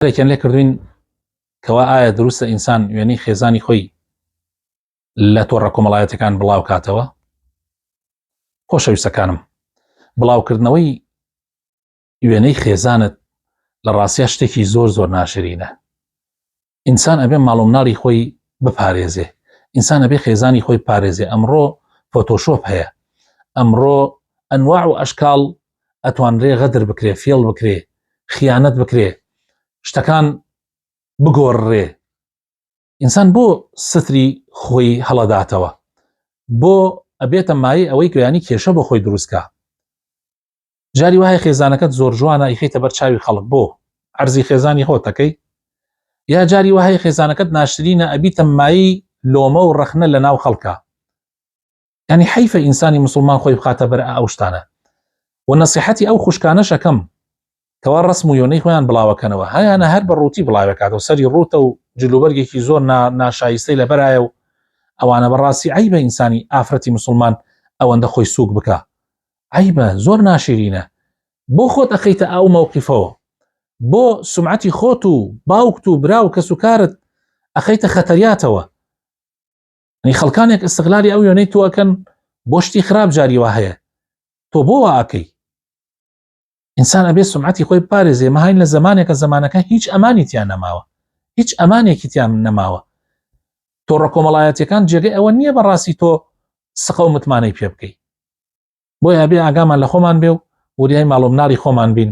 پرسیارێکیان لێ کردوین کەوا ئایا دروستە ئینسان وێنەی خێزانی خۆی لە تۆڕە کۆمەڵایەتەکان بڵاو کاتەوە؟ خۆشەویستەکانم بڵاوکردنەوەی وێنەی خێزانت لە ڕاستیا شتێکی زۆر زۆر ناشرینە ئینسان ئەبێ ماڵ و مناڵی خۆی بپارێزێ ئینسان ئەبێ خێزانی خۆی پارێزێ ئەمڕۆ فۆتۆشۆپ هەیە ئەمڕۆ ئەنواع و ئەشکاڵ ئەتوانرێ غەدر بکرێ فێڵ بکرێ خیانەت بکرێ شتەکان بگۆڕرێ ئینسان بۆ ستری خۆی هەڵەداتەوە بۆ ئەبێتە مایە ئەوەی گویانی کێشە بۆ خۆی دروستکە جاری وایە خێزانەکەت زۆر جوانە ئیخەیتە بەر چاوی خەڵک بۆ عەرزی خێزانی خۆتەکەی یا جاری وایە خێزانەکەت ناشرینە ئەبیتە مایەی لۆمە و ڕەخنە لە ناو خەڵکە ینی حەیفە ئینسانی مسلمان خۆی بخاتە بەر ئەو شتانە و نەسیحەتی ئەو خوشکانەشەکەم کەوا ڕسم و یۆنەی خۆیان بڵاوەکەنەوە هەیانە هەر بە ڕووتی بڵاوێکاتەوە سەری ڕووتە و جلوبەرگێکی زۆر ناشایستەی لەبەرایە و ئەوانە بەڕاستی عیبە ئینسانی ئافرەتی مسلمان ئەوەندە خۆی سووک بکە عەیبە زۆر ناشیرینە بۆ خۆت ئەخەیتە ئەو مەوقیفەوە بۆ سمعەتی خۆت و باوکت و برا و کەس و کارت ئەخەیتە خەتەریاتەوە نی خەڵکانێک ئستغلالی ئەو یۆنەی تۆ ئەکەن بۆ شتی خراپ جاری وا هەیە تۆ بۆ وا ئەکەی ئینسان ئەبێ سمعەتی خۆی پارێزێ مەهاین لە زمانێکە زمانەکە هیچ ئەمانی تیا نەماوە هیچ ئەمانێکی تیا نەماوە تۆڕە کۆمەڵایەتەکان جێگەی ئەوە نییە بەڕاستی تۆ سقە و متمانەی پێ بکەی بۆیە ئەبێ ئاگامان لە خۆمان بێ و وریای ماڵ و مناڵی خۆمان بین.